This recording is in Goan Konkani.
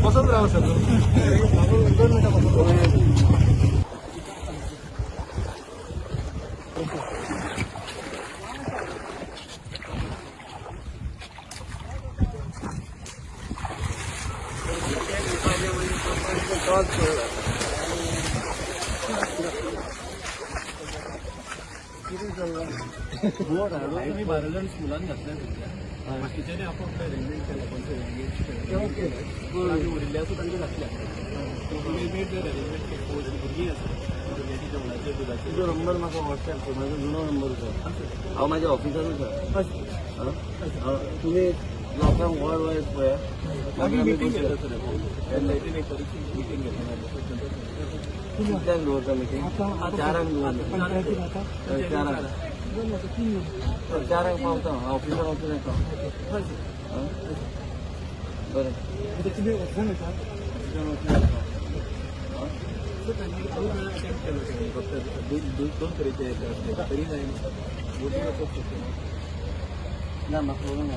बसत राव सर. 2 मिनिटं बोर्ड हाडून तुमी 12 जाण स्कुलान घातले सद्या, बाकीच्यांनी आपोआप अरेंजमेंट केला, कोण उरिल्ले आसा तांकां घातल्या. मेड अरेंजमेंट केले, भुरगीं आसा, भुरग्यांची जेवणाचे दुदाचे. तुजो नंबर म्हाका वॉट्सॅप कर, म्हाजो जुनो नंबर आसा, हांव म्हाज्या ऑफिसारूच आसा. तुमी लोकांक वॉर्ड वायज पळया. मागीर मिटींग घेता सर, पंचायतीन एक तारीख मिटींग घेता. कितल्यांक दवरता मिटींग? 4क दवरता. 4क 4क पावता, ऑफिसार वचून येता. बरें, ऑफिसार वचून येता. फक्त दोन तरेचे तरी जाय बोटींग वचप शकता ना, म्हाका खबर ना.